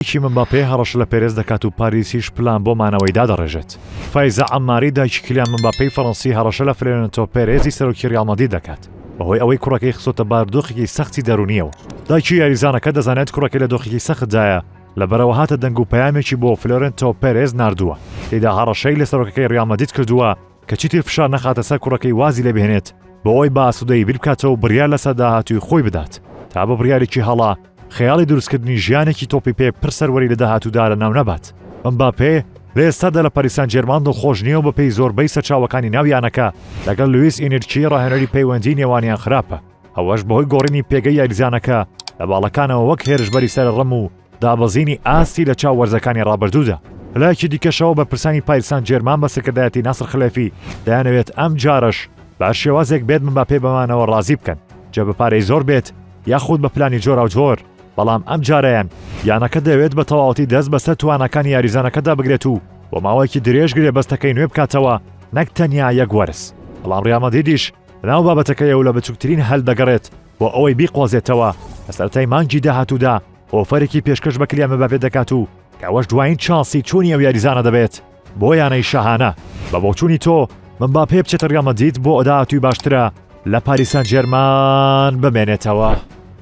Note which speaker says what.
Speaker 1: دایکی مباپێ هەڕەشە لە پێرێز دەکات و پاریسیش پلان بۆ مانەوەی دادەڕێژێت. فایزە عەمماری دایکی کیلیان مباپێی فەرەنسی هەڕەشە لە فلۆرێنتۆ پێرێزی سەرۆکی ریال مەدرید دەکات بەهۆی ئەوەی کوڕەکەی خستۆتە بارودۆخێکی سەختی دەروونییەوە. دایکی یاریزانەکە دەزانێت کوڕەکەی لە دۆخێکی سەختدایە، لەبەرئەوە هاتە دەنگ و پەیامێکی بۆ فلۆرێنتۆ پێرێز ناردووە، تێیدا هەڕەشەی لە سەرۆکەکەی ریال مەدرید کردووە کە چیتر فشار نەخاتە سەر کوڕەکەی وازی لێبهێنێت بۆ ئەوەی بە ئاسوودەیی بیربکاتەوە و بڕیار لەسەر داهاتووی خۆی بدات تا بە بڕیارێکی هەڵە خەیاڵی دروستکردنی ژیانێکی تۆپی پێ پڕ سەروەری لە داهاتوودا لەناو نەبات. مباپێ لە ئێستادا لە پاریس سان جێرمان دڵخۆش نییە و بەپێی زۆربەی سەرچاوەکانی ناو یانەکە لەگەڵ لویس ئینریکی ڕاهێنەری پەیوەندیی نێوانیان خراپە، ئەوەش بەهۆی گۆڕینی پێگەی یاریزانەکە لە باڵەکانەوە وەک هێرشبەری سەرەڕم و دابەزینی ئاستی لە چاو وەرزەکانی ڕابردوودا. لەلایەکی دیکەشەوە بەرپرسانی پاریس سان جێرمان بە سەرکردایەتی ناسڕ خلێفی دەیانەوێت ئەمجارەش بە هەر شێوازێک بێت مباپێ بەمانەوە ڕازی بکەن جا بە پارەی زۆر بێت یاخود بە پلانی جۆراوجۆر، بەڵام ئەمجارەیان یانەکە دەیەوێت بە تەواوەتی دەست بەسەر تواناکانی یاریزانەکەدا بگرێت و بۆ ماوەیەکی درێژ گرێبەستەکەی نوێ بکاتەوە نەک تەنیا یەک وەرز، بەڵام ریال مەدریدیش لەناو بابەتەکەیە و لە بچوکترین هەل دەگەڕێت بۆ ئەوەی بیقۆزێتەوە لە سەرەتای مانگی داهاتوودا ئۆفەرێکی پێشکەش بە کلیان مباپێ دەکات و کە ئەوەش دوایین چانسی چوونی ئەو یاریزانە دەبێت بۆ یانەی شاهانە. بە بۆچوونی تۆ مباپێ بچێتە ریال مەدرید بۆ داهاتووی باشترە لە پاریس سان جێرمان بمێنێتەوە؟